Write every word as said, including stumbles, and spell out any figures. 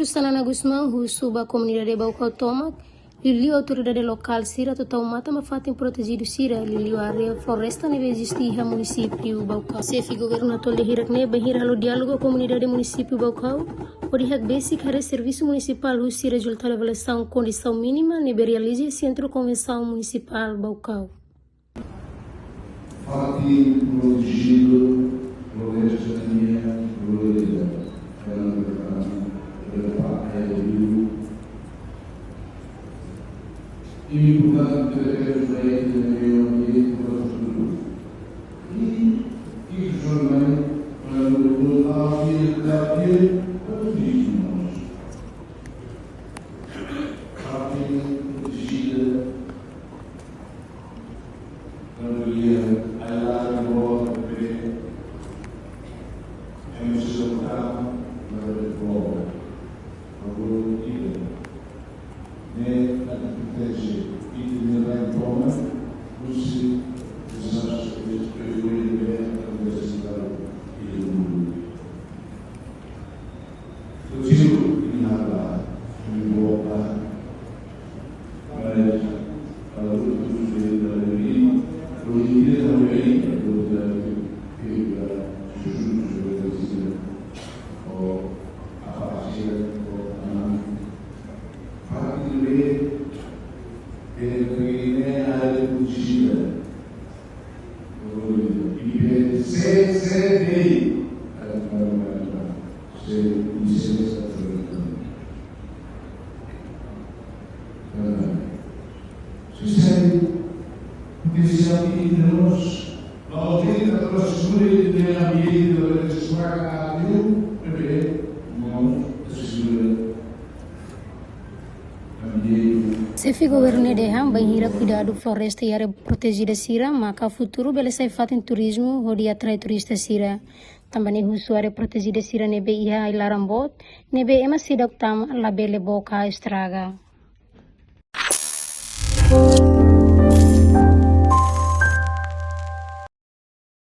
Xanana Gusmão husu ba komunidade Baucau tomak, liuliu autoridade lokál sira atu tau matan ba fatin protejidu sira, liuliu área floresta ne'ebé eziste iha munisípiu Baucau. Xefe governu atu halo hirak ne'e bainhira halo diálogu ho komunidade munisípiu Baucau, hodi hakbesik haree servisu munisipál husi rezultadu avaliasaun kondisaun mínima ne'ebé realiza iha Sentru Konvensaun Munisipál Baucau. Fatin protejidu, floresta nian, floresta, Fernando Fernando, Repa, Aero Vivo. Importante ter meio ambiente para o futuro. E isso também para o futuro, para o futuro, para o futuro. Fatin protegida, tanto dia, a lá de volta, bebê, emoção, tá, mas eu vou, eu vou, né, a proteger, e de me dar em toma, não se, desastre, eu vou, a necessidade, e do mundo. Kecil ini apa? Ini apa? Baik. Kalau itu sudah dari ini, kalau ini dia sampai ini, kalau sudah itu, itu sudah susun, sudah dari sini. Oh, apa hasil, oh, aman. Hati ini, ini ada kunci. Xefe governu ne'e dehan bainhira kuidadu floresta iha área protejida sira, maka futuru bele sai fatin turizmu hodi atrai turista sira. Tanba ne'e husu área protejida sira ne'ebé iha ai-laran boot, ne'ebé ema seidauk tama labele book ka estraga.